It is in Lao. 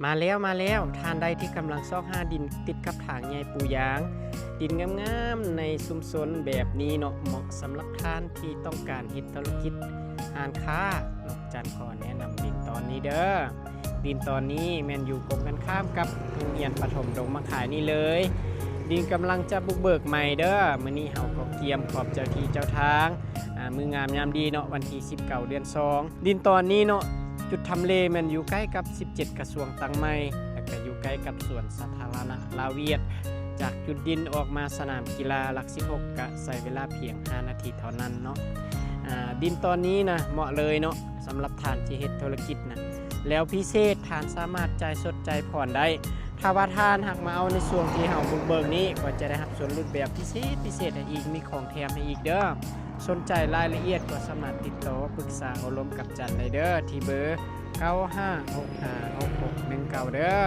ມາແລ້ວ ມາແລ້ວ ທ່ານໃດທີ່ກຳລັງຊອກຫາດິນຕິດກັບທາງໃຫຍ່ປູຢາງ ດິນງາມໆ ໃນຊຸມຊົນແບບນີ້ເນາະ ເໝາະສຳລັບທ່ານທີ່ຕ້ອງການເຮັດທຸລະກິດຮ້ານຄ້າເນາະ ຈັນຂໍແນະນຳດິນຕອນນີ້ເດີ້. ດິນຕອນນີ້ແມ່ນຢູ່ກົງກັນຂ້າມກັບໂຮງຮຽນປະຖົມດົງໝາກຄາຍນີ້ເລີຍ. ດິນກຳລັງຈະບຸກເບີກໃໝ່ເດີ້. ມື້ນີ້ເຮົາກໍກຽມຂອບເຈົ້າທີ່ເຈົ້າທາງ ອາ ມື້ງາມຍາມດີເນາະ ວັນທີສິບເກົ້າ ເດືອນສອງ. ດິນຕອນນີ້ເນາະ ຈຸດທຳເລແມ່ນຢູ່ໃກ້ກັບສິບເຈັດກະຊວງຕັ້ງໃໝ່ ແລະກະຢູ່ໃກ້ກັບສວນສາທາລະນະລາວຫວຽດ. ຈາກຈຸດດິນອອກມາສະໜາມກິລາຫຼັກສິບຫົກ ກະໃຊ້ເວລາພຽງຫ້ານາທີເທົ່ານັ້ນເນາະ. ອາ ດິນຕອນນີ້ນະ ເໝາະເລີຍເນາະ ສຳລັບທ່ານທີ່ເຮັດທຸລະກິດນະ ແລ້ວພິເສດທ່ານສາມາດຈ່າຍສົດຈ່າຍຜ່ອນໄດ້. ຖ້າວ່າທ່ານຫາກມາເອົາໃນຊ່ວງທີ່ເຮົາບຸກເບີກນີ້ ກໍຈະໄດ້ຮັບສ່ວນຫຼຸດແບບພິເສດໆ ໃຫ້ອີກ ມີຂອງແຖມໃຫ້ອີກເດີ້. ສົນໃຈລາຍລະອຽດກໍສາມາດຕິດຕໍ່ປຶກສາໂອ້ລົມກັບຈັນໄດ້ເດີ້ ທີ່ເບີ ເກົ້າຫ້າຫົກຫ້າຫົກຫົກໜຶ່ງເກົ້າ ເດີ້.